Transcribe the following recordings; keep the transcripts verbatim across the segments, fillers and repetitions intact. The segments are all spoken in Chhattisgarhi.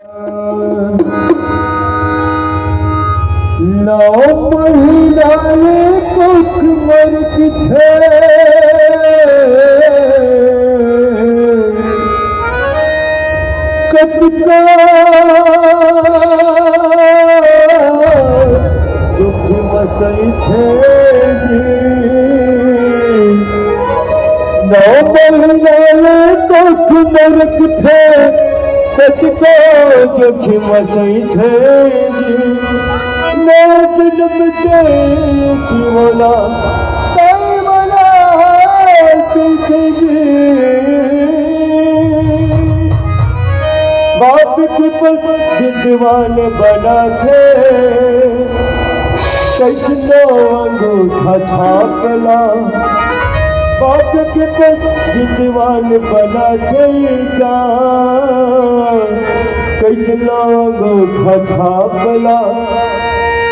नौ महीना ले कोख मरक थे, कतका दुख मसई थे जी। नौ महीना ले कोख मरक थे, कतका जोखिम सही थे जी। नौ जन्म के जीवना, तई वाला तुझे जी। बाप के पस जितवान बना थे, कइसनो अंगूठा छापला, बाप के पस जितवान बना जइसा, कइसनो अंगूठा छापला।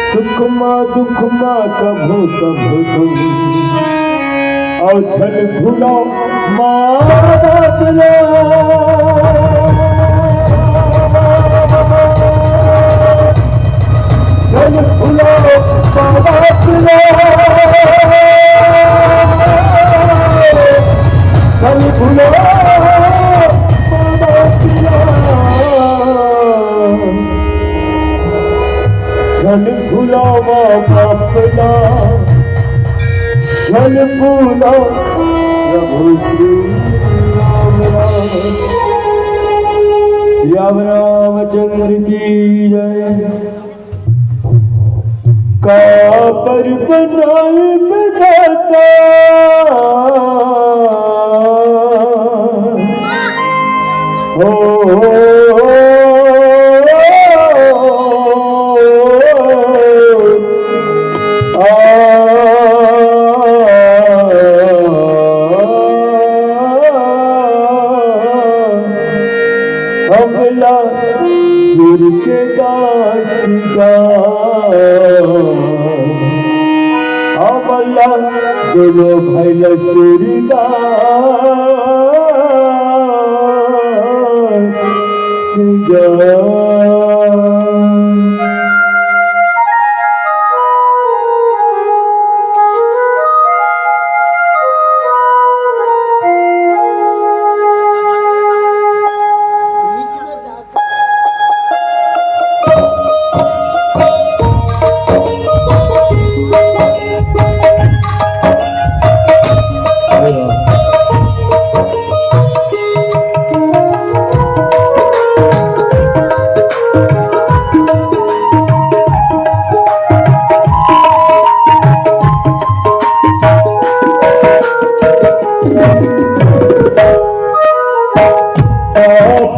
सुख मा दुख मा कभू कभू तुम, अउ झन भूलव माँ बाप ला। चल भुलाओ बाबा पिला, चल भुलाओ बाबा पिला, चल भुलाओ बाबा पिला, चल भुलाओ प्रभु श्री राम राम। श्री राम रामचंद्र की जय। का पर बनाए विधाता हो, आ, हमला सुर के दास गा, हमला दोनों भैल सुर दास गा।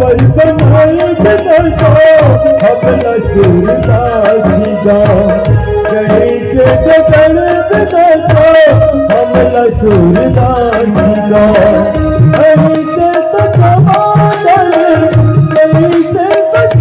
पर बनाए बदल को हमला सूरदास जी गा, कहीं के बदल बदल को हमला सूरदास जी गा, कहीं के तो कमाल, कहीं के तो कमाल।